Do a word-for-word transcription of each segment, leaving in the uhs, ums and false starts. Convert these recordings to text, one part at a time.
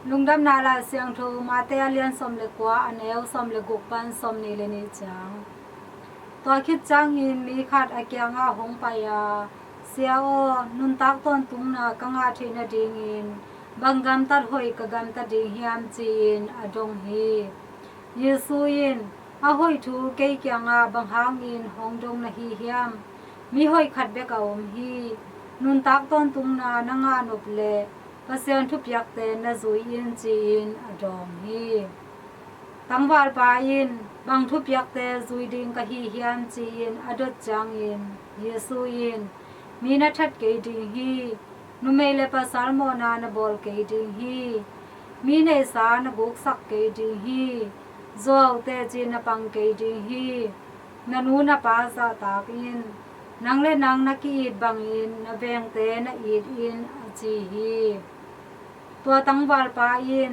Lungdamna Lai Siangtho Mate a lian sawm le kua, a neu sawm le guk pan sawm nih le nih ciang. Tua khit ciangin mi khat a kiangah hong pai a, "Sia aw, nuntak tawntungna ka ngah theih nadingin bang gamtat hoih ka gamta ding hiam?" ci-in a dong hi. Jesu in, "A hoih thu kei kiangah bang hangin hong dong na hi hiam? Mi hoih khat bek a om hi. Nuntak tawntungna na ngah nop leh Pasian thupiakte na zui in," ci-in a dawng hi. Tangvalpa in, "Bang thupiakte zui ding ka hi hiam?" ci-in a dot ciangin Jesu in, "Mi na that kei ding hi. Numei le pasal mawhna na bawl kei ding hi. Mi neihsa na guksak kei ding hi. Zuau teci na pang kei ding hi. Na nu na pa zahtak in. Nang le nang na ki-it bangin na vengte na it in," a ci hi. Tua tangvalpa in,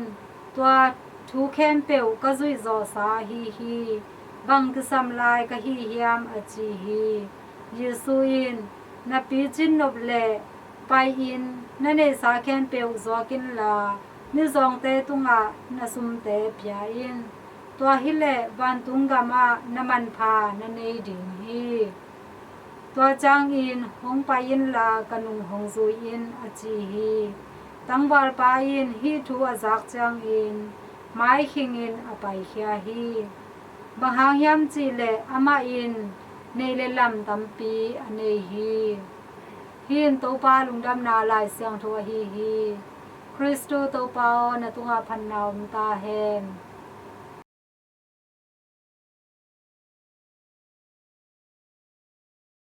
"Tua thu khempeuh ka zuih zawhsa ahi hi. Bang kisam lai ka hi hiam?" a ci hi. Jesu in, "Na picin nop leh pai-in na neihsa khempeuh zuak inla, mizawngte tungah na sumte pia in. Tua hileh vantung gamah na manpha na nei ding hi. Tua ciangin hong pai inla ka nung hong zui in," a ci hi. Tangvalpa in hih thu a zak ciangin maikhingin a paikhia hi. Bang hang hiam cihleh amah in neih le lam tampi a nei hi. Hih in Topa Lungdamna Lai Siangtho ahi hi. Khristu Topa aw, na tungah phatna om ta hen.